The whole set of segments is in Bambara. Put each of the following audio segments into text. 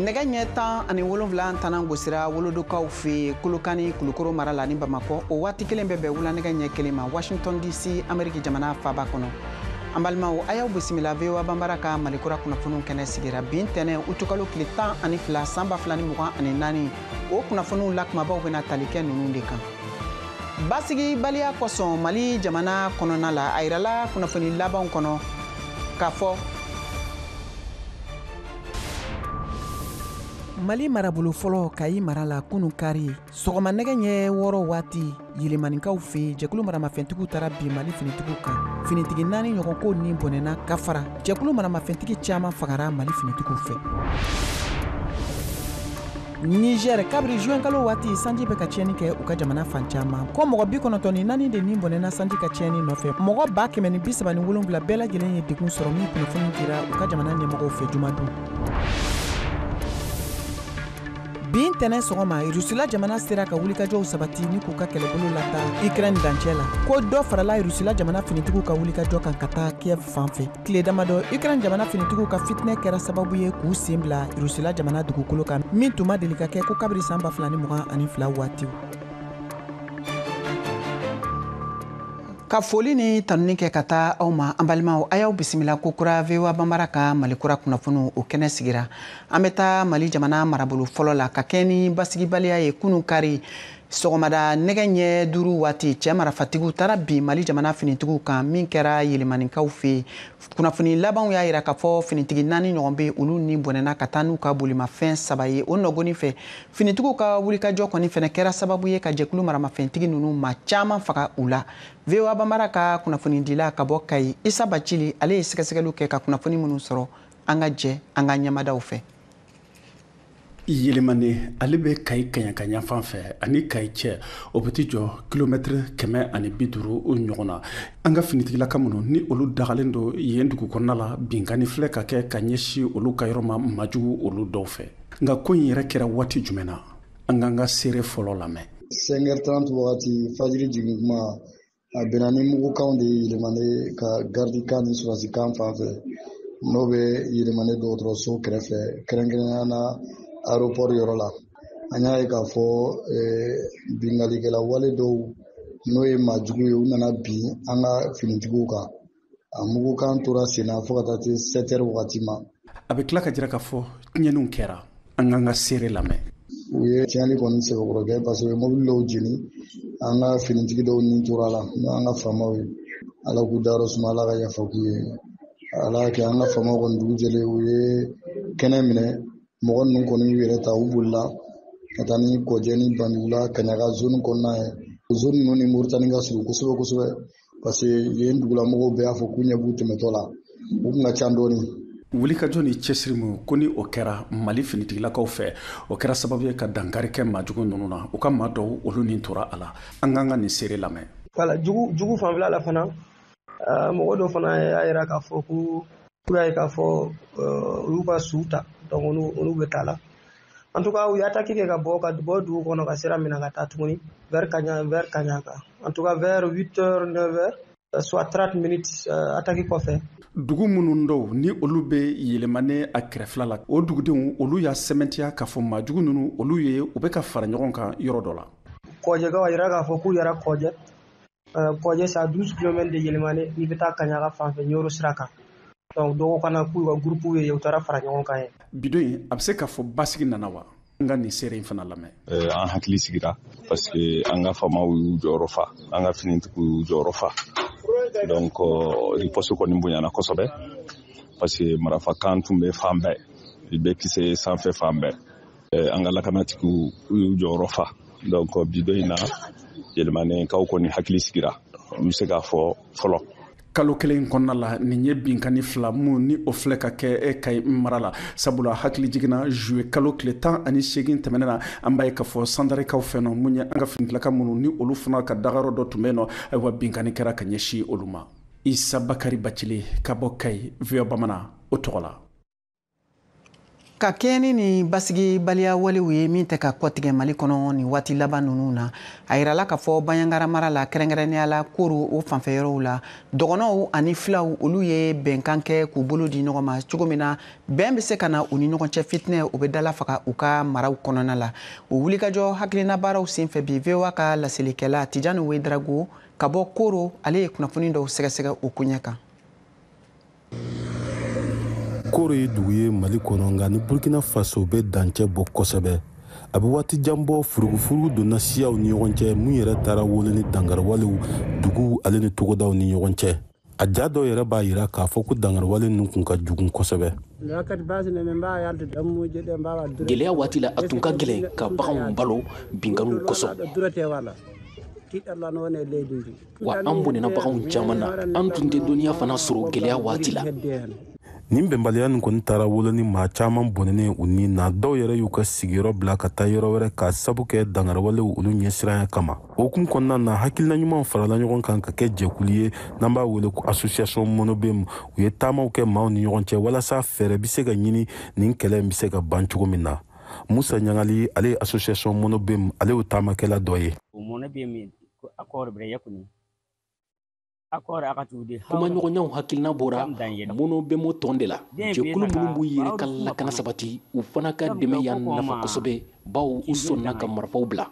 Nɛgɛ ɲɛ 17 tanan gosira Wolodokaw fɛ Kolokani Kulukoro mara la ni Bamakɔ. O waati kelen bɛ bɛn wula nɛgɛ ɲɛ 1 ma Washington DC, Ameriki jamana faaba kɔnɔ. An balimaw, a y'aw bisimila VOA Banbara ka Malikura kunnafoniw kɛnɛ sigira bi ntɛnɛn utukalo tile 12 san 2024. O kunnafoniw la kumabaw bɛna tali kɛ ninnu de kan. Basigibaliya kosɔn Mali jamana kɔnɔna la, a yirala kunnafoni labanw kɔnɔ k'a fɔ Mali marabolo fɔlɔ Kayi mara la kunun kari sɔgɔma nɛgɛ ɲɛ 6 waati Yelimanikaw fɛ jɛkulu maramafɛntigiw taara bin Mali finitigiw kan. Finitigi 4 ɲɔgɔn ko ni bɔnɛna ka fara jɛkulu maramafɛntigi caman fagara Mali finitigiw fɛ. Niger, kabiri juin kalo waati sanji bɛ ka tiɲɛni kɛ u ka jamana fan caman. Ko mɔgɔ 94 de ni bɔnɛna sanji ka tiɲɛni nɔfɛ. Mɔgɔ 137 bɛɛ lajɛlen ye degun sɔrɔ min kunnafoni dira u ka jamana ɲɛmɔgɔw fɛ jumadon. Bi ntɛnɛn sɔgɔma, Rusila jamana sera ka wulikajɔw sabati ni k'u ka kɛlɛbolo lataa Ukraine dancɛ la. Ko dɔ farala Rusila jamana finitigiw ka wulikajɔ kan ka taa Kiev fan fɛ. Tile damadɔ, Ukraine jamana finitigiw ka fitinɛ kɛra sababu ye k'u sen bila Rusila jamana dugukolo kan min tun ma deli ka kɛ ko kabiri san 2022 waatiw. Ka foli ni tanuni kɛ ka taa aw ma an balimaw, a y'aw bisimila ko kura VOA Banbara ka Malikura kunnafoniw o kɛnɛ sigira. An bɛ taa Mali jamana marabolo fɔlɔ la ka kɛ ni basigibaliya ye kunun kari sɔgɔmada nɛgɛ ɲɛ 5 waati cɛ marafatigiw taara bin Mali jamana finitigiw kan min kɛra Yelimanikaw fɛ. Kunnafoni labanw y'a yira k'a fɔ finitigi 4 ɲɔgɔn bɛ olu ni bɔnɛna ka taa n'u ka bolimafɛn 3 ye. O nɔgɔni fɛ finitigiw ka wulikajɔ kɔni fɛnɛ kɛra sababu ye ka jɛkulu maramafɛntigi ninnu maa caman faga u la. VOA Banbara ka kunnafonidila ka bɔ Kayi, Isa Bacili, ale ye sɛgɛsɛgɛliw kɛ ka kunnafoni minnu sɔrɔ, an ka jɛ an ka ɲɛmadaw fɛ. Yelimane ale bɛ Kayi Kaɲaka ɲɛfan fɛ ani Kayi cɛ, o bɛ t'i jɔ kilomɛtiri 150 ɲɔgɔn na. An ka finitigilaka minnu ni olu dagalen don yen dugu kɔnɔna la, binkanni filɛ ka kɛ ka ɲɛsin olu ka yɔrɔ ma majugu olu dɔw fɛ. Nka ko in yɛrɛ kɛra waati jumɛn na? An k'an ka seere fɔlɔ lamɛn. 5h30 wagati fajiri jigin kuma, a bɛnna ni mugukanw de ye Yelimane ka gardikan ni sɔrɔsikan fan fɛ, n'o bɛ Yelimane dɔgɔtɔrɔso kɛrɛfɛ, kɛrɛnkɛrɛnnenya na aéroport yɔrɔ la. An y'a ye k'a fɔ binkannikɛla wale dɔw n'o ye maajugu ye, u nana bin an ka finitigiw kan. A mugukan tora sen na fo ka taa se 7h wagati ma. A bɛ tila ka jira k'a fɔ tiɲɛniw kɛra. An k'an ka seere lamɛn. U ye tiɲɛni kɔni sɛbɛkɔrɔ kɛ parce que u ye mobili dɔw jeni, an ka finitigi dɔw ni tora la, n'o y'an ka faamaw ye. Ala k'u dayɔrɔ suma, Ala ka yafa k'u ye. Ala y'a kɛ an ka faamaw kɔni dugu jɛlen, u ye kɛnɛ minɛ. Mɔgɔ ninnu kɔni y'u yɛrɛ ta, u bolila ka taa ni Kɔjɛ ni Banjugula Kaɲaga zone kɔnɔna ye. O zone ninnu ni Moritani ka surun kosɛbɛ kosɛbɛ parce que yen dugulamɔgɔw bɛɛ y'a fɔ k'u ɲɛ b'u tɛmɛtɔ la, u kun ka ca dɔɔni. Wulikajɔ ni cɛsiri min ko ni o kɛra Mali finitigilakaw fɛ, o kɛra sababu ye ka dankari kɛ maajugu ninnu na. U ka maa dɔw olu ni tora a la. An k'an ka nin seere lamɛn. Wala jugu fanfɛla la fana, mɔgɔ dɔ fana y'a yira k'a fɔ ko u y'a ye k'a fɔ olu ka su ta, donc olu bɛ taa la. En tout cas, u ye attaque kɛ ka bɔ dugu kɔnɔ ka sira minɛ ka taa tuguni vers Kaɲaka. En tout cas, vers 8h, 9h, soit 30 minutes attaque kɔfɛ. Dugu minnu dɔw ni olu bɛ Yelimane a kɛrɛfɛla la, o dugudenw olu y'a sɛmɛntiya k'a fɔ maajugu ninnu olu ye u bɛ ka fara ɲɔgɔn kan yɔrɔ dɔ la. Kɔjɛkaw a yira k'a fɔ k'u yɛrɛ Kɔjɛ. Kɔjɛ c'est à 12 kilomètres de Yelimane, n'i bɛ taa Kaɲaka fan fɛ Ɲoro sira kan. Donc dɔw kana k'u ka groupe ye, u taara fara ɲɔgɔn kan ye. Bidon in a bɛ se k'a fɔ basigi nana wa? N ka nin seere in fana lamɛn. An hakili sigira parce que an ka faamaw y'u jɔyɔrɔ fa, an ka finitigiw y'u jɔyɔrɔ fa. Donc riposte kɔni bonyana kosɛbɛ parce que marafakan tun bɛ fan bɛɛ, i bɛ kisɛ sanfɛ fan bɛɛ. An ka lakanatigiw y'u jɔyɔrɔ fa. Donc bidon in na Yelimanekaw kɔni hakili sigira, n bɛ se k'a fɔ fɔlɔ. Kalo kelen kɔnɔna la nin ye binkanni fila mun ni o filɛ ka kɛ e Kayi mara la. Sabula hakili jiginna juillet kalo tile 18 tɛmɛnen na, an b'a ye k'a fɔ sandarikaw fɛ nɔ mun ye an ka finitigilaka minnu ni olu fana ka dagayɔrɔ dɔ tun bɛ yen nɔ, ayiwa binkanni kɛra ka ɲɛsin olu ma. Isa Bakari Bacili ka bɔ Kayi, VOA Bamanan o tɔgɔ la. Ka kɛɲɛ ni basigibaliya walew ye min tɛ ka kɔtigɛ Mali kɔnɔ nin waati laban ninnu na, a yirala k'a fɔ Bandiagara mara la, kɛrɛnkɛrɛnnenya la Koro o fanfɛ yɔrɔw la, dɔgɔnɔw ani filaw olu ye bɛnkan kɛ k'u bolo di ɲɔgɔn ma cogo min na bɛn bɛ se ka na u ni ɲɔgɔn cɛ, fitinɛ o bɛ dala faga u ka maraw kɔnɔna la. O wulikajɔ hakilina baaraw senfɛ bi, VOA ka laselikɛla Tijani Wedrago ka bɔ Koro, ale ye kunnafoni dɔw sɛgɛsɛgɛ o koɲɛ kan. Koro ye dugu ye Mali kɔnɔ, nka ni Burkina Faso bɛ dancɛ bɔ kosɛbɛ. A bɛ waati jan bɔ, furugufurugu donna siyaw ni ɲɔgɔn cɛ, mun yɛrɛ taara wolo ni dankariwalew duguw ale ni togodaw ni ɲɔgɔn cɛ. A ja dɔw yɛrɛ b'a yira k'a fɔ ko dankariwale ninnu kun ka jugu kosɛbɛ. Gɛlɛya waati la, a tun ka gɛlɛn ka baganw balo binkanniw kosɔn. Wa an bɔnɛna baganw caman na. An tun tɛ dɔnniya fana sɔrɔ gɛlɛya waati la. Nin bɛnbaliya nin kɔni taara wolo ni maa caman bɔnɛnen u ni na. Dɔw yɛrɛ y'u ka sigiyɔrɔ bila ka taa yɔrɔ wɛrɛ k'a sabu kɛ dankariwalew olu ɲɛsiranya kama. O hukumu kɔnɔna na, hakilina ɲumanw farala ɲɔgɔn kan ka kɛ jɛkulu ye n'an b'a wele ko Association Monobem. U ye taamaw kɛ maaw ni ɲɔgɔn cɛ walasa fɛɛrɛ bɛ se ka ɲini nin kɛlɛ in bɛ se ka ban cogo min na. Musa Ɲagali, ale ye Association Monobem, ale y'o taamakɛla dɔ ye. Kumaɲɔgɔnyaw hakilina bɔra Monobemo tɔn de la. Jɛkulu minnu b'u yɛrɛ ka lakana sabati, u fana ka dɛmɛ y'an nafa kosɛbɛ, bawo u sɔnna ka marifaw bila.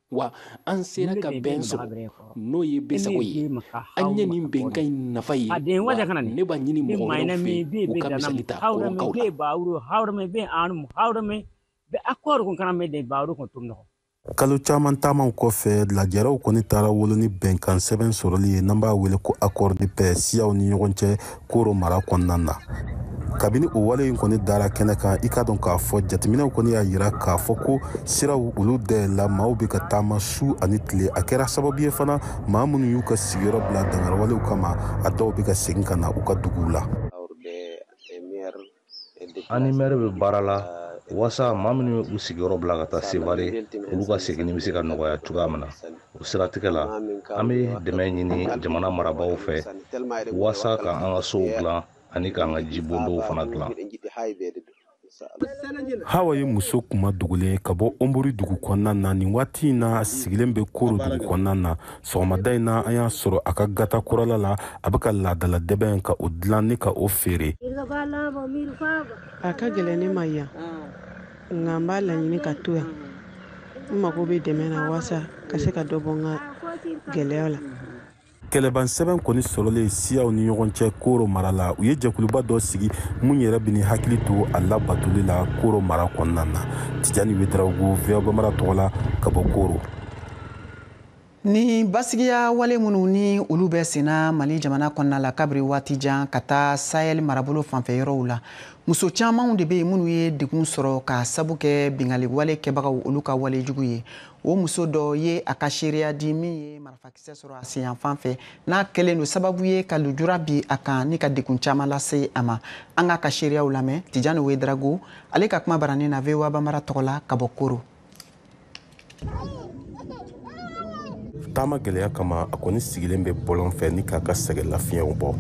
Wa an sera ka bɛn sɔrɔ, n'o ye bɛɛ sago ye. An ye nin bɛnkan in nafa ye, wa ne b'a ɲini mɔgɔ wɛrɛw fɛ u ka misali ta korokaw la. Kalo caman taamaw kɔfɛ, lajɛraw kɔni taara wolo ni bɛnkan sɛbɛn sɔrɔli ye n'an b'a wele ko accord de paix siyaw ni ɲɔgɔn cɛ Koro mara kɔnɔna na. Kabini o wale in kɔni dara kɛnɛ kan, i k'a dɔn k'a fɔ jateminɛw kɔni y'a yira k'a fɔ ko siraw olu dayɛlɛla, maaw bɛ ka taama su ani tile. A kɛra sababu ye fana, maa minnu y'u ka sigiyɔrɔ bila dankariwalew kama, a dɔw bɛ ka segin ka na u ka duguw la. An ni maire bɛ baara la walasa maa minnu ye u sigiyɔrɔ bila ka taa Sevare, olu ka seginni bɛ se ka nɔgɔya cogoya min na. O siratigɛ la, an bɛ dɛmɛ ɲini jamana marabaaw fɛ walasa ka an ka sow dilan ani k'an ka jibondow fana dilan. Hawa ye muso kuma dogolen ka bɔ Ombori dugu kɔnɔna na. Nin waati in na, a sigilen bɛ Koro dugu kɔnɔna na. Sɔgɔmada in na, an y'a sɔrɔ a ka gata kurala la, a bɛ ka laadala dɛbɛn ka o dilan ni ka o feere. A ka gɛlɛn ne ma yan, nka n b'a laɲini ka to yan. N mago bɛ dɛmɛ na walasa ka se ka dɔ bɔ n ka gɛlɛya la. Kɛlɛban sɛbɛn kɔni sɔrɔlen siyaw ni ɲɔgɔn cɛ Koro mara la, u ye jɛkuluba dɔ sigi mun yɛrɛ bɛ ni hakili to a labatoli la Koro mara kɔnɔna na. Tijani Wedraogo, VOA Bambara tɔgɔ la ka bɔ Koro. Ni basigiya wale minnu ni olu bɛ senna Mali jamana kɔnɔna la kabiri waati jan ka taa Sahel marabolo fanfɛ yɔrɔw la, muso camanw de bɛ yen minnu ye degun sɔrɔ ka sabu kɛ bingali wale kɛbagaw olu ka wale jugu ye. O muso dɔ ye a ka seereya di min ye marifakisɛ sɔrɔ a sen yanfan fɛ, n'a kɛlen don sababu ye ka lujura bi a kan ni ka degun caman lase a ma. An k'a ka seereyaw lamɛn Tijani Wedrago, ale ka kuma baranin na VOA Bambara tɔgɔ la ka bɔ Koro. Taama gɛlɛya kama, a kɔni sigilen bɛ bɔlɔn fɛ ni k'a ka sɛgɛn lafiɲɛw bɔ.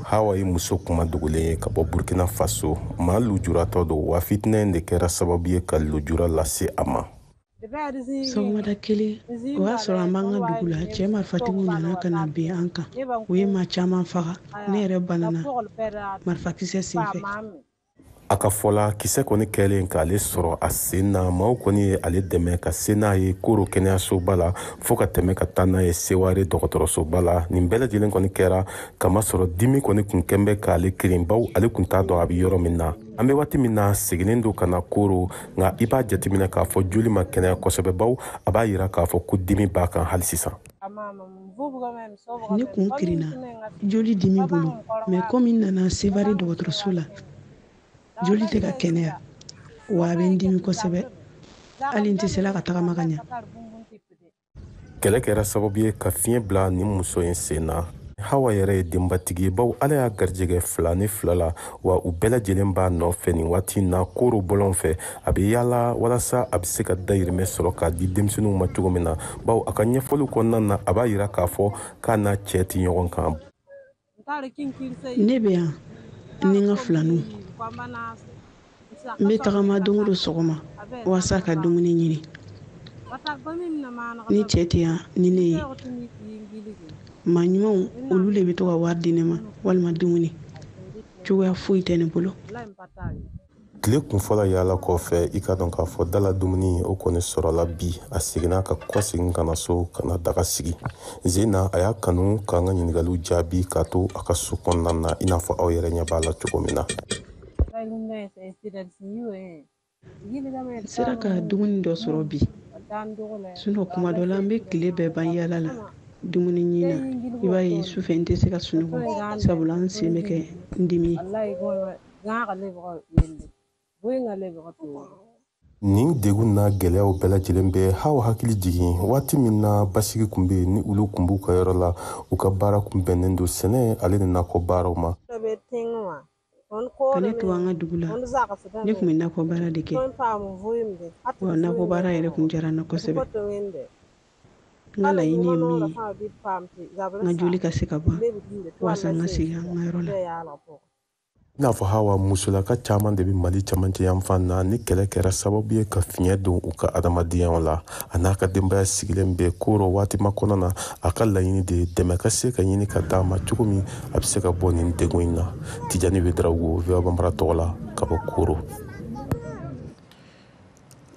Hawa ye muso kuma dogolen ye ka bɔ Burkina Faso. Maa lujuratɔ don, wa fitinɛ in de kɛra sababu ye ka lujura lase a ma. Sɔgɔmada kelen, o y'a sɔrɔ an b'an ka dugu la, cɛ marifatigiw nana ka na bin an kan. U ye maa caman faga. Ne yɛrɛ banana marifakisɛ senfɛ. A ka fɔ la, kisɛ kɔni kɛlen k'ale sɔrɔ a sen na, maaw kɔni ye ale dɛmɛ ka se n'a ye Koro kɛnɛyasoba la fo ka tɛmɛ ka taa n'a ye Seware dɔgɔtɔrɔsoba la. Nin bɛɛ lajɛlen kɔni kɛra kamasɔrɔ dimi kɔni kun kɛn bɛ k'ale kirin, baw ale kun t'a dɔn a bɛ yɔrɔ min na. An bɛ waati min na, seginnen don ka na Koro, nka i b'a jateminɛ k'a fɔ joli ma kɛnɛya kosɛbɛ, baw a b'a yira k'a fɔ ko dimi b'a kan hali sisan. Ne kun kirinna joli dimi bolo, mɛ komi n nana Sevare dɔgɔtɔrɔso la, joli tɛ ka kɛnɛya, wa a bɛ n dimi kosɛbɛ, hali n tɛ se la ka tagama ka ɲɛ. Kɛlɛ kɛra sababu ye ka fiɲɛ bila nin muso in sen na. Hawa yɛrɛ ye denbatigi ye, bawo Ala y'a garijɛgɛ 2 ni 2 la, wa u bɛɛ lajɛlen b'a nɔfɛ nin waati na Koro bɔlɔn fɛ. A bɛ yaala walasa a bɛ se ka dayirimɛ sɔrɔ k'a di denmisɛnninw ma cogo min na, bawo a ka ɲɛfɔliw kɔnɔna na a b'a yira k'a fɔ k'a n'a cɛ tɛ ɲɔgɔn kan. Ne bɛ yan ni n ka filaninw. N bɛ tagama don o don sɔgɔma walasa ka dumuni ɲini. Ni cɛ tɛ yan ni ne ye, maa ɲumanw olu de bɛ to ka wari di ne ma walima dumuni. Cogoya foyi tɛ ne bolo. Tile kunfɔlɔ yaala kɔfɛ, i ka dɔn k'a fɔ dala dumuni o kɔni sɔrɔla bi. A seginna ka kɔsegin ka na so ka na daga sigi. Zena a y'a kanu k'an ka ɲininkaliw jaabi k'a to a ka so kɔnɔna na, i n'a fɔ aw yɛrɛ ɲɛ b'a la cogo min na. N sera ka dumuni dɔ sɔrɔ bi. Sinon kuma dɔ la n bɛ tile bɛɛ ban yaala la dumuni ɲini na. I b'a ye sufɛ n tɛ se ka sunɔgɔ, sabula n sen bɛ kɛ n dimi ye. Nin degun n'a gɛlɛyaw bɛɛ lajɛlen bɛ Hawa hakili jigin waati min na basigi kun bɛ yen, ni olu kun b'u ka yɔrɔ la, u ka baara kun bɛnnen don sɛnɛ ale ni nakɔ baaraw ma. Ka ne to an ka dugu la, ne tun bɛ nakɔ baara de kɛ. Wa nakɔ baara yɛrɛ kun diyara n na kosɛbɛ. N ka laɲini ye min ye, n ka joli ka se ka ban walasa n ka segin an ka yɔrɔ la. I n'a fɔ Hawa, musolaka caman de bɛ Mali camancɛ yanfan na ni kɛlɛ kɛra sababu ye ka fiɲɛ don u ka adamadenyaw la. A n'a ka denbaya sigilen bɛ Koro waati makɔnɔ na, a ka laɲini de ye dɛmɛ ka se ka ɲini ka d'a ma cogo min a bɛ se ka bɔ nin degun in na. Tijani Ouédraogo, VOA Bambara tɔgɔ la, ka bɔ Koro.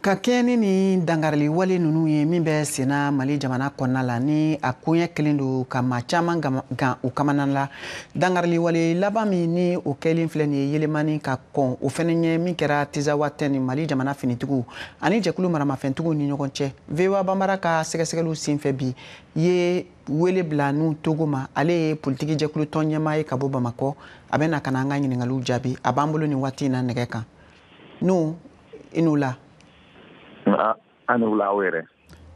Ka kɛɲɛ ni nin dangarili wale ninnu ye min bɛ senna Mali jamana kɔnɔna la, ni a koɲɛ kelen don ka maa caman gan u kamana la. Dangarili wale laban min ni o kɛlen filɛ nin ye Yelemani ka kɔn o fɛnɛ ɲɛ, min kɛra Tizawatɛ ni Mali jamana finitigiw ani jɛkulu maramafɛntigiw ni ɲɔgɔn cɛ. VOA Bambara ka sɛgɛsɛgɛliw senfɛ bi ye wele bila n'u Togo ma. Ale ye politiki jɛkulu tɔn ɲɛmaa ye ka bɔ Bamakɔ. A bɛ na ka na an ka ɲininkaliw jaabi. A b'an bolo nin waati in na nɛgɛ kan. N'u i n'u la. An wula aw yɛrɛ.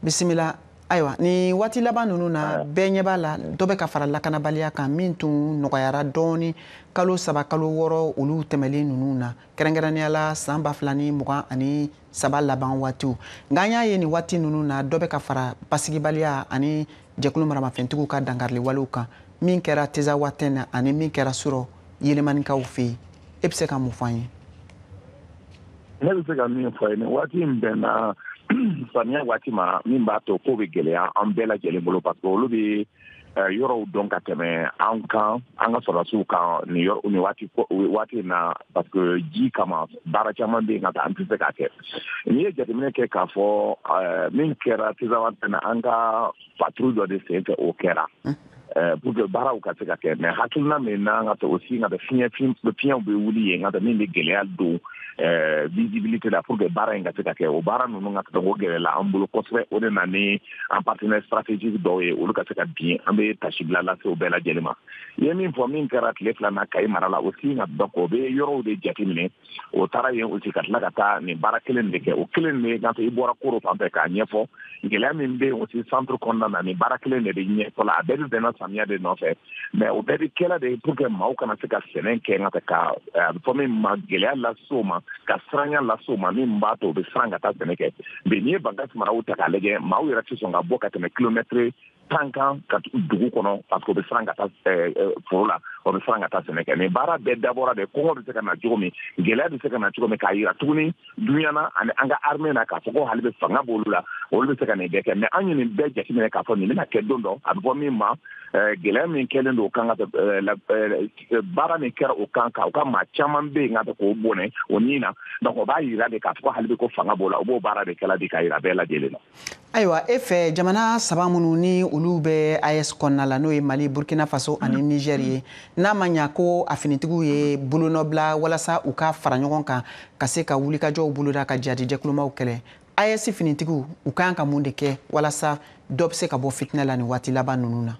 Bisimila. Ayiwa, ni waati laban ninnu na, bɛɛ ɲɛ b'a la dɔ bɛ ka fara lakanabaliya kan min tun nɔgɔyara dɔɔni kalo 3 kalo 6 olu tɛmɛlen ninnu na, kɛrɛnkɛrɛnnenya la san 2023 laban waatiw. Nka an y'a ye nin waati ninnu na dɔ bɛ ka fara basigibaliya ani jɛkulu maramafɛntigiw ka dankarili walew kan, min kɛra Tizawatɛn na ani min kɛra Surɔ Yelemanikaw fɛ yen. E bɛ se ka mun fɔ an ye? Ne bɛ se ka min fɔ ye, nin waati in bɛnna samiya waati ma min b'a to ko bɛ gɛlɛya an bɛɛ lajɛlen bolo, parce que olu bɛ yɔrɔw dɔn ka tɛmɛ an kan, an ka sɔrɔdasiw kan nin yɔrɔ nin waati in na, parce que ji kama baara caman bɛ yen ka taa an tɛ se k'a kɛ. N'i ye jateminɛ kɛ k'a fɔ min kɛra Tizawatɛn na, an ka patrouille dɔ de sen fɛ o kɛra. Pour que baaraw ka se ka kɛ, mais hakilina min n'an ka to aussi ka fiɲɛw bɛ wuli yen ka min bɛ gɛlɛya don visibilité la pour que baara in ka se ka kɛ, o baara ninnu ka o gɛlɛla an bolo kosɛbɛ. O de na ni an partenaire stratégique dɔw ye, olu ka se ka bin, an bɛ tasibila lase o bɛɛ lajɛlen ma. I ye min fɔ min kɛra tile 2 na Kayi mara la aussi, nka donc o bɛ yɔrɔw de jateminɛ. O taara yen aussi ka tila ka taa nin baara kelen de kɛ, o kelen de ka i bɔra Koro fan fɛ k'a ɲɛfɔ gɛlɛya min bɛ yen aussi centre kɔnɔna na, nin baara kelen de bɛ ɲɛfɔ la. A bɛɛ bɛ bɛnna samiya de nɔfɛ, mais o bɛɛ bɛ kɛla de pour que maaw kana se ka sɛnɛ kɛ nka ka a bɛ fɔ min ma gɛlɛya lase o ma, ka siranya lase o ma min b'a to u bɛ siran ka taa sɛnɛ kɛ. Bi n'i ye Bankasi maraw ta k'a lajɛ, maaw yɛrɛ tɛ sɔn ka bɔ ka tɛmɛ kilomɛtiri 10 kan ka dugu kɔnɔ, parce que u bɛ siran ka taa foro la, o bɛ siran ka taa sɛnɛ kɛ. Nin baara bɛɛ dabɔra de kɔngɔ bɛ se ka na cogo min, gɛlɛya bɛ se ka na cogo min, k'a yira tuguni dunuya na ani an ka armée na k'a fɔ ko hali bɛ fanga b'olu la, olu bɛ se ka nin bɛɛ kɛ. Mais an ye nin bɛɛ jateminɛ k'a fɔ nin bɛna kɛ don dɔ, a bɛ fɔ min ma gɛlɛya min kɛlen don o kan ka baara min kɛra o kan ka u ka maa caman bɛ yen ka k'o bɔnɛ o nin na. Donc o b'a yira de k'a fɔ ko hali bɛ ko fanga b'o la, o b'o baara de kɛla de k'a yira bɛɛ lajɛlen na. Ayiwa, e fɛ jamana 3 minnu ni olu bɛ AES kɔnɔna la, n'o ye Mali, Burkina Faso ani Niger ye, n'a ma ɲa ko a finitigiw ye bolonɔbila walasa u ka fara ɲɔgɔn kan ka se ka wulikajɔw boloda ka jihadi jɛkulumaw kɛlɛ, AES finitigiw u kan ka mun de kɛ walasa dɔ bɛ se ka bɔ fitinɛ la nin waati laban ninnu na?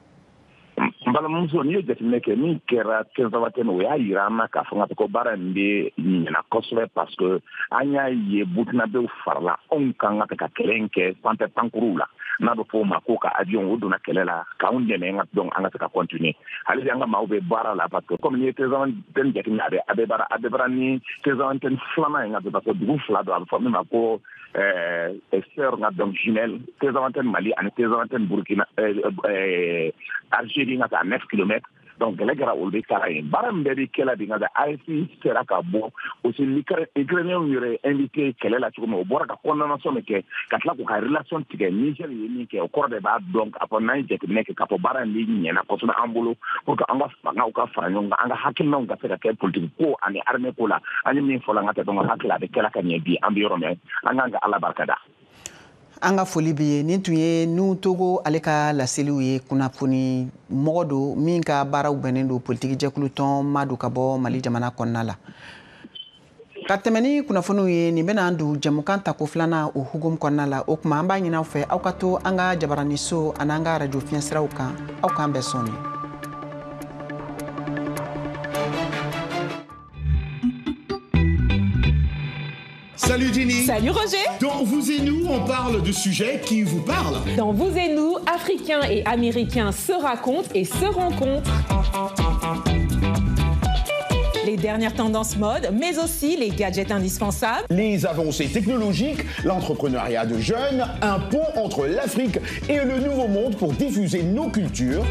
N N balimamuso, n'i ye jateminɛ kɛ min kɛra Tinzawatɛni, o y'a yira an na k'a fɔ ko baara in bɛ ɲɛna kosɛbɛ, parce que an y'a ye Burkinabɛw farala anw kan ka kɛlɛ in kɛ sanfɛ pankuruw la, n'a bɛ fɔ o ma ko ka avion o donna kɛlɛ la k'anw dɛmɛ ka donc an ka se ka continuer. Hali bi an ka maaw bɛ baara la, parce que comme n'i ye Tinzawatɛni jateminɛ, a bɛ baara ni Tinzawatɛni filanan ye, nka parce que dugu fila don, a bɛ fɔ min ma ko sœur, nka donc jumelle, Tinzawatɛni Mali ani Tinzawatɛni Burkina Algérie, nka à 9 kilomètres. Donc kɛlɛ kɛra, olu bɛ taara yen, baara min bɛɛ bɛ kɛla bi, nka AES sera ka bɔ aussi, Ukrainiens yɛrɛ invité kɛlɛ la cogo min, o bɔra ka condamnation min kɛ ka tila k'u ka relation tigɛ Niger ye min kɛ, o kɔrɔ de b'a dɔn k'a fɔ n'an ye jateminɛ kɛ k'a fɔ baara in bɛ ɲɛna kosɛbɛ an bolo, pour que an ka fangaw ka fara ɲɔgɔn kan, an ka hakilinaw ka se ka kɛ politique ko ani armée ko la. An ye min fɔ la, an ka tɛ dɔn hakili a bɛ kɛla ka ɲɛ. Bi an bɛ yɔrɔ min, an kan ka Ala barika da. An ka foli b'i ye. Nin tun ye Nu Togo ale ka laseliw ye, kunnafoni mɔgɔ don min ka baaraw bɛnnen don politiki jɛkulu tɔn ma don ka bɔ Mali jamana kɔnɔna la. Ka tɛmɛ ni kunnafoniw ye, nin bɛna an don jɛmukan tako filanan o hukumu kɔnɔna la. O tuma an b'a ɲini aw fɛ, aw ka to an ka jabaraniso ani an ka arajo fiɲɛsiraw kan. Aw k'an bɛn sɔɔni. Salut Jenny. Salut Roger. Dans Vous et nous, on parle de sujets qui vous parlent. Dans Vous et nous, Africains et Américains se racontent et se rencontrent. Les dernières tendances mode, mais aussi les gadgets indispensables. Les avancées technologiques, l'entrepreneuriat de jeunes, un pont entre l'Afrique et le Nouveau Monde pour diffuser nos cultures.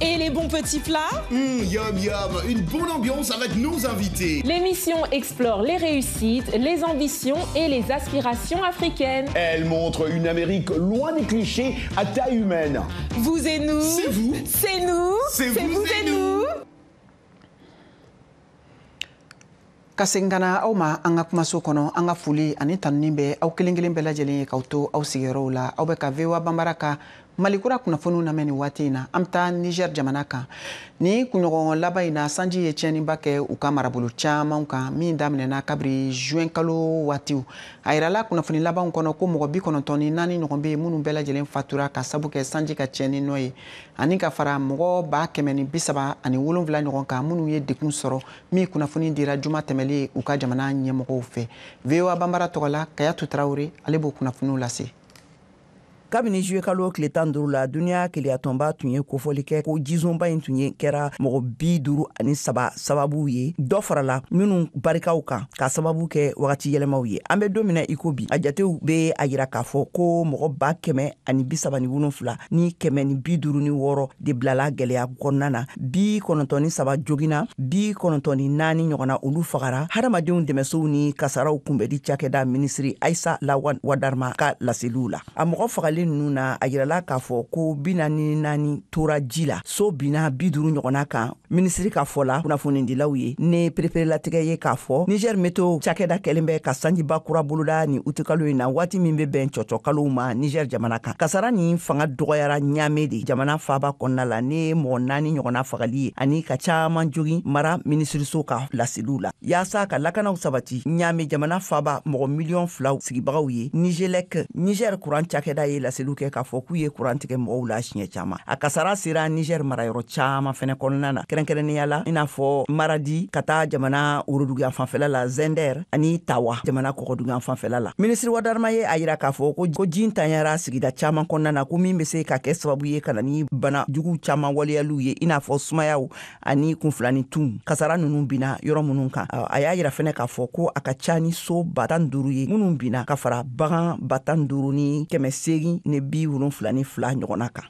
Et les bons petits plats. Yum yum, une bonne ambiance avec nos invités. L'émission explore les réussites, les ambitions et les aspirations africaines. Elle montre une Amérique loin des clichés, à taille humaine. Vous et nous. C'est vous. C'est nous. C'est vous et nous. Ka segin ka na aw ma an ka kumaso kɔnɔ, an ka foli ani tanuni bɛ aw kelen kelen bɛɛ lajɛlen ye k'aw to aw sigiyɔrɔw la. Aw bɛ ka VOA Banbara ka Malikura kunnafoniw lamɛn nin waati in na. An bɛ taa Niger jamana kan. Ni kunɲɔgɔn laban in na, sanji ye tiɲɛniba kɛ u ka marabolo caman kan min daminɛna kabiri juin kalo waatiw. A yirala kunnafoni labanw kɔnɔ ko mɔgɔ 94 ɲɔgɔn bɛ yen minnu bɛɛ lajɛlen fatura ka sabu kɛ sanji ka tiɲɛni nɔ ye, ani ka fara mɔgɔ 137 ɲɔgɔn kan minnu ye degun sɔrɔ, min kunnafoni dira juma tɛmɛlen u ka jamana ɲɛmɔgɔw fɛ. VOA Banbara tɔgɔ la, Kayatu Tarawele ale b'o kunnafoniw lase. Kabini juillet kalo tile 15 la, duniya keleyatɔnba tun ye kofɔli kɛ ko jizonba in tun ye kɛra mɔgɔ 53 sababu ye, dɔ farala minnu barikaw kan ka sababu kɛ wagati yɛlɛmaw ye. An bɛ don min na i ko bi, a jatew bɛ a yira k'a fɔ ko mɔgɔ 137,156 de bilala gɛlɛya kɔnɔna na, 93 joginna, 94 ɲɔgɔnna olu fagara. Hadamadenw dɛmɛsow ni kasaraw kunbɛli cakɛda minisiri Ayisa Lawan Wadarma ka laseliw la, a mɔgɔ fagali ninnu na, a yirala k'a fɔ ko 44 tora ji la, so binna 50 ɲɔgɔnna kan. Minisiri ka fɔ la kunnafonidilaw ye, ne pereperelatigɛ ye k'a fɔ Niger Meteo cakɛda kɛlen bɛ ka sanjiba kura boloda ni utikalo in na, waati min bɛ bɛn cɔcɔkalow ma Niger jamana kan. Kasara nin fanga dɔgɔyara Ɲame de jamana faaba kɔnɔna la, ne mɔgɔ 4 ɲɔgɔnna fagali ye ani ka caman jogin, mara minisiriso ka laseliw la. Yaasa ka lakanaw sabati Ɲame jamana faaba mɔgɔ 2 miliyɔn sigibagaw ye, Nigelec Niger kuran cakɛda ye laseliw kɛ k'a fɔ k'u ye kuran tigɛ mɔgɔw la siɲɛ caman. A kasara sera Niger marayɔrɔ caman fɛnɛ kɔnɔna na, kɛrɛnkɛrɛnnenya la i n'a fɔ Maradi ka taa jamana woroduguyan fanfɛla la, Zender ani Tawa jamana kɔgɔduguyan fanfɛla la. Minisiri Wadarma ye a yira k'a fɔ ko ji ntanyara sigida caman kɔnɔna na, ko min bɛ se ka kɛ sababu ye ka na ni bana jugu caman waleyaliw ye, i n'a fɔ sumayaw ani kunfilani tun. Kasara ninnu binna yɔrɔ minnu kan, a y'a yira fɛnɛ k'a fɔ ko a ka ca ni so 15 ye minnu binna, ka fara bagan 15,872 ɲɔgɔnna kan.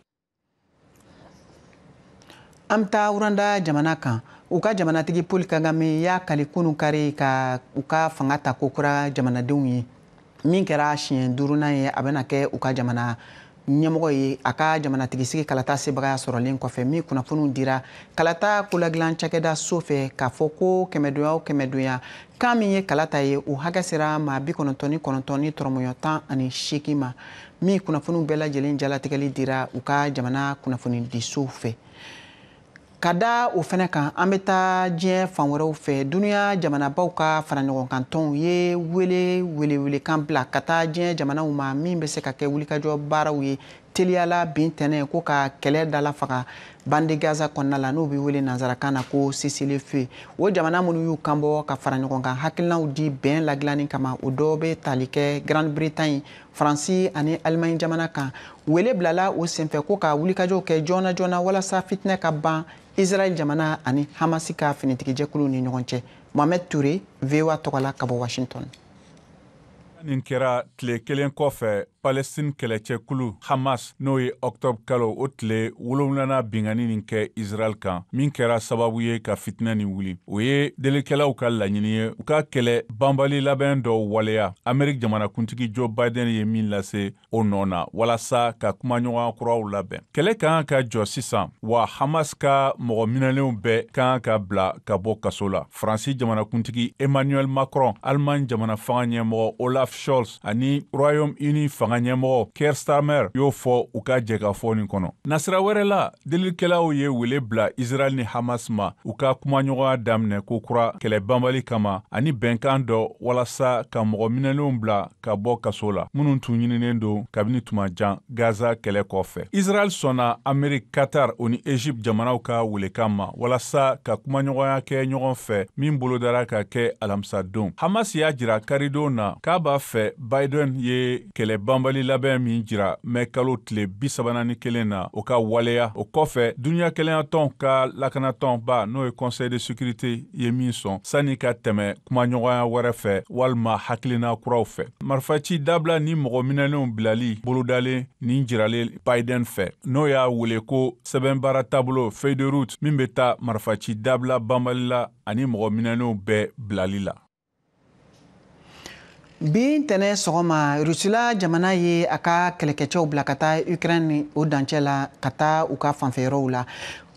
An bɛ taa Rwanda jamana kan. U ka jamanatigi Paul Kagame y'a kali kunun kari ka u ka fanga ta kokura jamanadenw ye, min kɛra siɲɛ 5nan ye a bɛna kɛ u ka jamana ɲɛmɔgɔ ye, a ka jamanatigi sigi kalata sebagaya sɔrɔlen kɔfɛ, min kunnafoniw dira kalata koladilan cakɛda so fɛ k'a fɔ ko kɛmɛdonya o kɛmɛdonya kan min ye kalata ye, o hakɛ sera maa 99.18 ma, min kunnafoniw bɛɛ lajɛlen jalatigɛli dira u ka jamana kunnafonidisow fɛ. Ka da o fɛnɛ kan, an bɛ taa diɲɛ fan wɛrɛw fɛ. Duniya jamanabaw ka faraɲɔgɔnkan tɔnw ye wele welekan bila ka taa diɲɛ jamanaw ma min bɛ se ka kɛ wulikajɔ baaraw ye. teliyala bin tɛnɛ ko ka kɛlɛ dala faga bande Gaza kɔnɔna la, n'o bɛ wele nanzarakan na ko cessez-le-feu. O jamana minnu y'u kanbɔ ka fara ɲɔgɔn kan hakilinaw di bɛn ladilanni kama, o dɔw bɛ tali kɛ Grande-Bretagne, Faransi ani Allemagne jamana kan. Wele bilala o senfɛ ko ka wulikajɔw kɛ joona joona walasa fitinɛ ka ban Israël jamana ani Hamasi ka finitigijɛkuluw ni ɲɔgɔn cɛ. Mohamed Touré, VOA tɔgɔ la ka bɔ Washington. Nin kɛra tile kelen kɔfɛ Palestine kɛlɛcɛkulu Hamas, n'o ye octobre kalo o tile 7nan binkanni nin kɛ Israel kan, min kɛra sababu ye ka fitinɛ nin wuli. O ye delikɛlaw ka laɲini ye u ka kɛlɛ banbali labɛn dɔw waleya, Amerique jamanakuntigi Joe Biden ye min lase o nɔ na, walasa ka kumaɲɔgɔnya kuraw labɛn. Kɛlɛ kan ka jɔ sisan, wa Hamas ka mɔgɔ minɛlenw bɛɛ kan ka bila ka bɔ kaso la. Faransi jamanakuntigi Emmanuel Macron, Allemagne jamana fanga ɲɛmɔgɔ Olaf Scholz ani Royaume-Uni fanga ɲɛmɔgɔ Keir Starmer y'o fɔ u ka jɛkafɔ nin kɔnɔ. Nasira wɛrɛ la, delikɛlaw ye wele bila Israel ni Hamas ma u ka kumaɲɔgɔnya daminɛ ko kura kɛlɛ banbali kama, ani bɛnkan dɔ walasa ka mɔgɔ minɛlenw bila ka bɔ kaso la, minnu tun ɲininen don kabini tuma jan Gaza kɛlɛ kɔfɛ. Israel sɔnna Amerique, Qatar o ni Egypte jamanaw ka welekan ma walasa ka kumaɲɔgɔnya kɛ ɲɔgɔn fɛ, min bolodara ka kɛ alamisadon. Hamas y'a jira karidon na k'a b'a fɛ Biden ye kɛlɛ banbali labɛn min jira mɛ kalo tile 31 na, o ka waleya. O kɔfɛ, dunuya kelenyatɔn ka lakanatɔnba, n'o ye Conseil de sécurité ye, min sɔn sanni ka tɛmɛ kumaɲɔgɔnya wɛrɛ fɛ walima hakilina kuraw fɛ. Marifaci dabila ni mɔgɔ minɛlenw bilali bolodalen nin jiralen Biden fɛ, n'o y'a wele ko sɛbɛnbaara taabolo, feuille de route, min bɛ taa marifaci dabila banbali la ani mɔgɔ minɛlenw bɛɛ bilali la. Bi ntɛnɛn sɔgɔma, Rusila jamana ye a ka kɛlɛkɛcɛw bila ka taa Ukraine o dancɛ la, ka taa u ka fanfɛyɔrɔw la.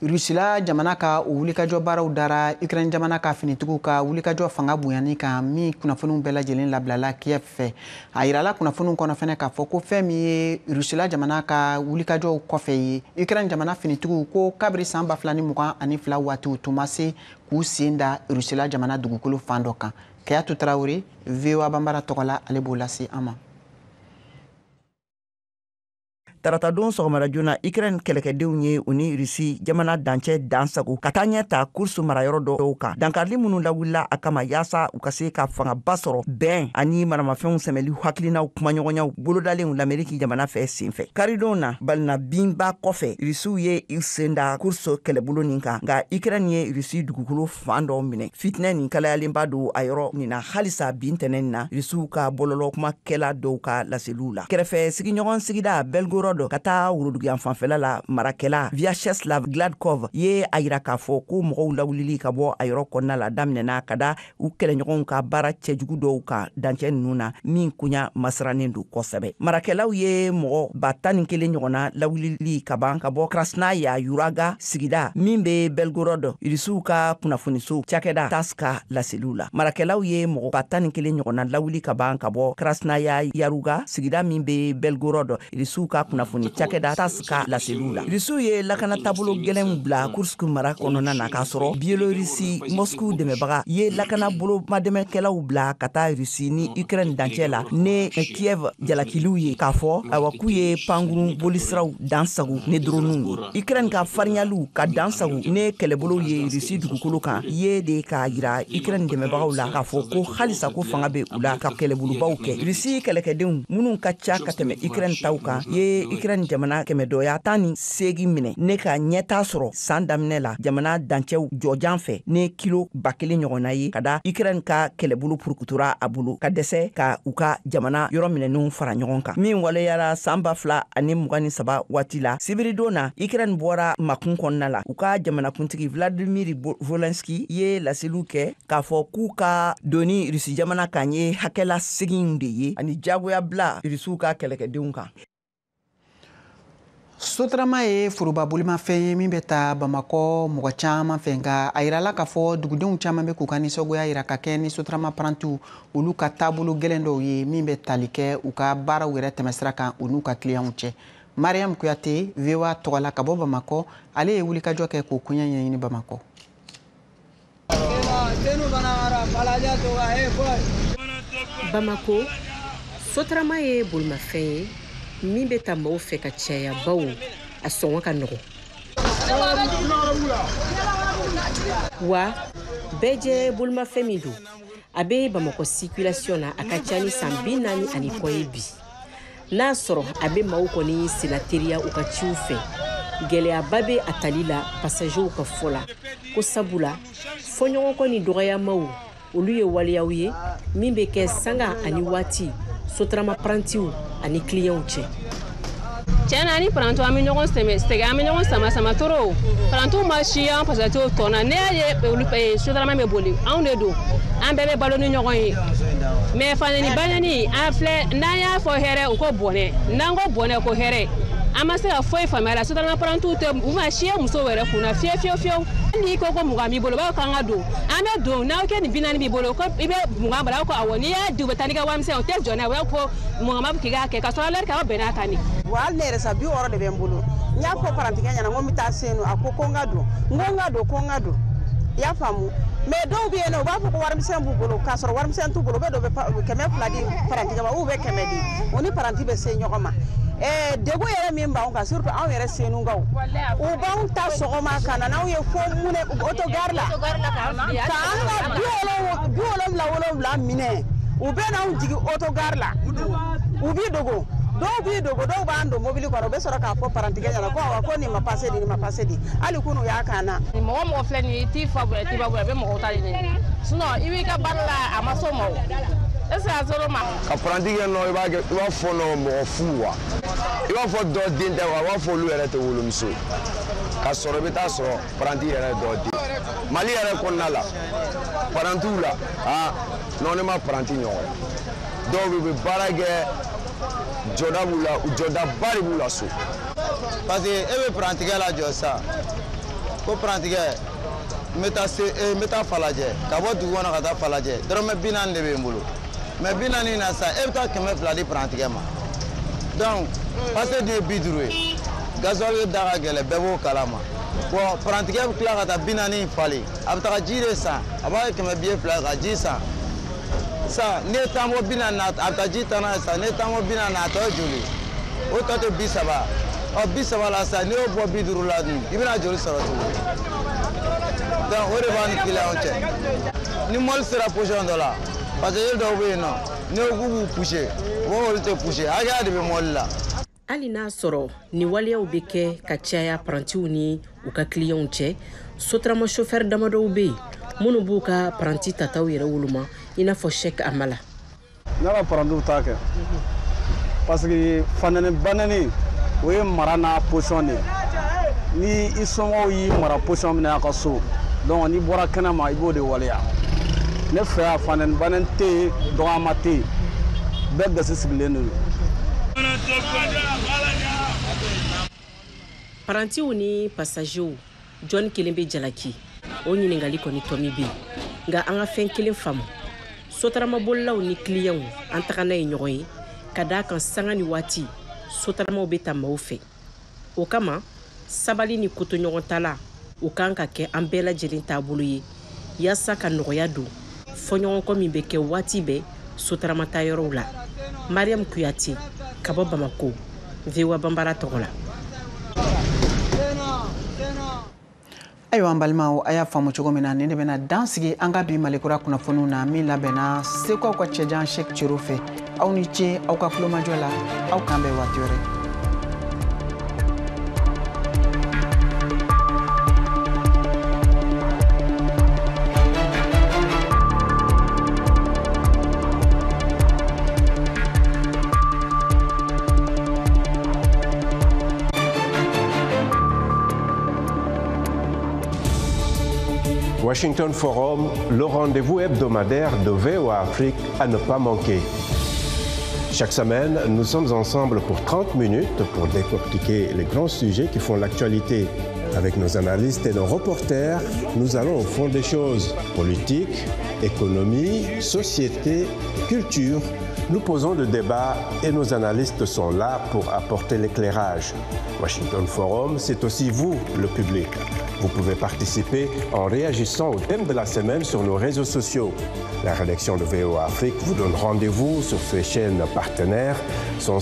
Rusila jamana ka o wulikajɔ baaraw dara Ukraine jamana ka finitigiw ka wulikajɔ fanga bonyani kan, min kunnafoniw bɛɛ lajɛlen labilala Kiev fɛ. A yirala kunnafoniw kɔnɔ fɛnɛ k'a fɔ ko fɛn min ye Rusila jamana ka wulikajɔw kɔfɛ ye, Ukraine jamana finitigiw ko kabiri san 2022 waatiw tun ma se k'u sen da Rusila jamana dugukolo fan dɔ kan. Kayatu Traoré, VOA Bambara tɔgɔ la, ale b'o lase an ma. Taratadon sɔgɔmada joona, Ukraine kɛlɛkɛdenw ye u ni Rusi jamana dancɛ dan sago ka taa ɲɛ ta Kursk marayɔrɔ dɔw kan, dankarili minnu lawulila a kama yaasa u ka se ka fangaba sɔrɔ bɛn ani maramafɛnw sɛmɛli hakilinaw kumaɲɔgɔnyaw bolodalenw l'Ameriki jamana fɛ senfɛ. Karidon na, balina binba kɔfɛ, Rusiw ye u sen da Kursk kɛlɛbolo nin kan, nka Ukraine ye Rusi dugukolo fan dɔ minɛ. Fitinɛ nin kalayalenba don a yɔrɔ nin na halisa bin tɛnɛ nin na, Rusiw ka bɔlɔlɔ kumakɛla dɔw ka laseliw la. Kɛrɛfɛ sigiɲɔgɔn sigida Belgorod ka taa woroduguyan fanfɛla la, marakɛla Vyacheslav Gladkov ye a yira k'a fɔ ko mɔgɔw lawulili ka bɔ a yɔrɔ kɔnɔna la daminɛna ka da u kɛlɛɲɔgɔnw ka baara cɛjugu dɔw kan dancɛ ninnu na, min koɲa masirannen don kosɛbɛ. Marakɛlaw ye mɔgɔ 11,000 ɲɔgɔnna lawulili ka ban ka bɔ Krasnaya Yuraga sigida min bɛ Belgorod, Irisiw ka kunnafoniso cakɛda TASS ka laseliw la. Marakɛlaw ye mɔgɔ 11,000 ɲɔgɔnna lawuli ka ban ka bɔ Krasnaya Yaruga sigida min bɛ Belgorod, Irisiw ka kunnafoni cakɛda TASS ka laseliw la. Irisiw ye lakana taabolo gɛlɛnw bila Kursk mara kɔnɔna na, k'a sɔrɔ Bielorussie, Moscou dɛmɛbaga, ye lakana bolo madɛmɛkɛlaw bila ka taa Rusi ni Ukraine dancɛ la ne Kiev jalakiliw ye k'a fɔ ayiwa k'u ye pankurun bolisiraw dan sago ni droniw ye. Ukraine ka farinyaliw ka dan sago ne kɛlɛbolow ye Rusi dugukolo kan ye de k'a yira Ukraine dɛmɛbagaw la k'a fɔ ko halisa ko fanga bɛ u la ka kɛlɛbolobaw kɛ. Rusi kɛlɛkɛdenw minnu ka ca ka tɛmɛ Ukraine taw kan ye Ukraine jamana 118 minɛ ne ka ɲɛta sɔrɔ san daminɛ la jamana dancɛw jɔjan fɛ ne kilo 1000 ɲɔgɔnna ye, ka da Ukraine ka kɛlɛbolo purukutura a bolo ka dɛsɛ ka u ka jamana yɔrɔ minɛnenw fara ɲɔgɔn kan, min waleyara san 2023 waati la. Sibiridon na, Ukraine bɔra makun kɔnɔna la. U ka jamanakuntigi Vladimir Zelensky ye laseliw kɛ k'a fɔ k'u ka doni Rusi jamana kan ye hakɛla seginw de ye ani jagoya bila Rusiw ka kɛlɛkɛdenw kan. Sotrama ye foroba bolimafɛn ye min bɛ taa Bamakɔ mɔgɔ caman fɛ, nka a yirala k'a fɔ dugudenw caman bɛ k'u ka nisɔngoya yira ka kɛ ni Sotrama parantiw olu ka taabolo gɛlɛn dɔw ye min bɛ tali kɛ u ka baaraw yɛrɛ tɛmɛsira kan u n'u ka kiliyanw cɛ. Mariam Kuyate, VOA tɔgɔ la ka bɔ Bamakɔ, ale ye wulikajɔ kɛ k'o koɲɛ ɲɛɲini Bamakɔ. Bamakɔ, Sotrama ye bolimafɛn ye min bɛ ta maaw fɛ ka caya bawo a sɔngɔ ka nɔgɔn. Wa bɛɛjɛ bolimafɛn min don, a bɛ Bamakɔ circulation na a ka ca ni san 40 ani kɔ ye bi. N'a sɔrɔ a bɛ maaw kɔni senna teliya u ka ciw fɛ, gɛlɛyaba bɛ a tali la passagerw ka fɔ la, ko sabula fɔɲɔgɔnkɔ ni dɔgɔyamaw olu ye waleyaw ye min bɛ kɛ sanga ani waati sotarama parantiw ani kiliyanw cɛ. Tiɲɛ na, ni parantiw an bɛ ɲɔgɔn sɛgɛn, an bɛ ɲɔgɔn sama sama toro. Parantiw ma si an passagerw tɔ na. Ne y'a ye olu sotarama bɛ boli, anw de don, an bɛɛ bɛ balo ni ɲɔgɔn ye. Mais fanɛni banɛni an filɛ, n'an y'a fɔ hɛrɛ, u ko bɔnɛ, n'an ko bɔnɛ, ko hɛrɛ. An ma se ka foyi faamuya la. Sotarama parantiw tɛ u ma si musow yɛrɛ kunna fiyewu fiyewu fiyewu. N'i ko ko 20 b'i bolo, u b'a fɔ k'an ka don, an bɛ don. N'aw kɛ nin 40 b'i bolo, ko i bɛ 20 bara, ko awɔ. N'i y'a di, u bɛ taa n'i ka warimisɛn, u tɛ jɔ n'a ye, u b'a fɔ ko 20 b'a fɔ k'i k'a kɛ, k'a sɔrɔ alɛri k'aw bɛn'a kan de. Wa hali ne yɛrɛ sa, 60 de bɛ n bolo. N y'a fɔ parantikɛ ɲɛna, n ko n bɛ taa Senu, a ko ko n ka don, n ko n ka don, ko n ka don, i y'a faamu. Mais dɔw bɛ yen nɔ, u b'a fɔ ko warimisɛn b'u bolo, k'a sɔrɔ warimisɛn t'u bolo. U bɛ dɔ bɛ 200 di parantikɛ ma, ou bɛ 100 di, o ni paranti bɛ se ɲɔgɔn ma. Degun yɛrɛ min b'anw kan, surtout anw yɛrɛ Senukaw, u b'anw ta sɔgɔma ka na n'anw ye fo munɛ autogare la, k'an ka 77 minɛ, u bɛ n'anw jigin autogare la, u b'i dogo. Dɔw b'i dogo, dɔw b'an don mobili kɔnɔ, u bɛ sɔrɔ k'a fɔ parantikɛ ɲɛna ko awɔ, ko nin ma passe di, nin ma passe di. Hali kunun u y'a k'an na. Mɔgɔ mɔgɔ filɛ nin ye, i t'i fa bonya, i t'i ba bonya, i bɛ mɔgɔw ta de ɲini. Sinon i b'i ka baara la, a ma s'o ma o. Est-ce que a ser'o ma? Ka paranti kɛ nɔ, i b'a kɛ, i b'a fɔ nɔ mɔgɔ fu wa. I b'a fɔ dɔ den tɛ wa, i b'a fɔ olu yɛrɛ tɛ wolomuso ye. K'a sɔrɔ i bɛ taa sɔrɔ paranti yɛrɛ ye dɔ den. Mali yɛrɛ kɔnɔna la, parantiw la, aa non, ne ma paranti ɲɔgɔn ye. Dɔw bɛ baara kɛ, jɔda b'u la, jɔdaba de b'u la so. Parce que e bɛ parantikɛ lajɔ sisan, ko parantikɛ, n bɛ taa se, n bɛ taa Falajɛ, ka bɔ dugu kɔnɔ ka taa Falajɛ, dɔrɔmɛ 40 de bɛ n bolo. Mais 40 na sisan, e bɛ taa 200 di parantikɛ ma. Donc passe dun ye 50 ye, gasoil da ka gɛlɛn, bɛɛ b'o kalama. Bon, parantikɛ bɛ tila ka taa 40 in falen, a bɛ taga ji de san, a b'a kɛ 100 ka ji san. Sisan n'i ye tan bɔ 40 na, a bɛ taa ji ta n'a ye sisan, n'i ye tan bɔ 40 na, a tɔ ye joli ye? O tɔ tɛ 30. Ɔ 30 la sisan, n'i y'o bɔ 50 la dun, i bɛna joli sɔrɔ tuguni? Donc o de b'an ni kiliyanw cɛ. Ni mɔbili sera position dɔ la, passager dɔw bɛ yen nɔ, n'i ko k'u b'u pousser, u b'a fɔ olu tɛ pousser, hakɛya de bɛ mɔbili la. Hali n'a sɔrɔ nin waleyaw bɛ kɛ ka caya parantiw ni u ka kiliyanw cɛ, sotarama sofɛri damadɔw bɛ yen minnu b'u ka paranti tataw yɛrɛ woloma, i n'a fɔ Sɛki Amala. Ne ka parantiw t'a kɛ parce que fanɛni banɛni, o ye mara n'a position de ye. Ni i somɔgɔw y'i mara position min na a ka so, donc n'i bɔra kɛnɛ ma, i b'o de waleya. Ne fɛ yan, fanɛni banɛni tɛ yen, dɔgɔyama tɛ yen, bɛɛ gasi sigilen de don. Parantiw ni passagerw, jɔnni kelen bɛ jalaki? O ɲininkali kɔni tɔmi bɛ yen, nka an ka fɛn kelen faamu: sotaramabolilaw ni kiliyanw, an taga n'a ye ɲɔgɔn ye, ka d'a kan sanga ni waati sotaramaw bɛ ta maaw fɛ. O kama sabali ni kotoɲɔgɔntala o kan ka kɛ an bɛɛ lajɛlen taabolo ye, yaasa ka nɔgɔya don fɔɲɔgɔnkɔ min bɛ kɛ waati bɛɛ sotarama tayɔrɔw la. Mariam Kuyate ka bɔ Bamako, VOA Banbara tɔgɔ la. Ayiwa, an balimaw, a y'a faamu cogo min na, nin de bɛna dan sigi an ka bi Malikura kunnafoniw na min labɛnna Segukaw ka cɛjan Sɛki Cero fɛ. Aw ni ce aw ka kulomajɔ la, aw k'an bɛn waati wɛrɛ. Washington Forum, le rendez-vous hebdomadaire de VOA Afrique à ne pas manquer. Chaque semaine, nous sommes ensemble pour 30 minutes pour décortiquer les grands sujets qui font l'actualité. Avec nos analystes et nos reporters, nous allons au fond des choses. Politique, économie, société, culture. Nous posons le débat et nos analystes sont là pour apporter l'éclairage. Washington Forum, c'est aussi vous, le public. Vous pouvez participer en réagissant au thème de la semaine sur nos réseaux sociaux. La rédaction de VOA Afrique vous donne rendez-vous sur ses chaînes partenaires.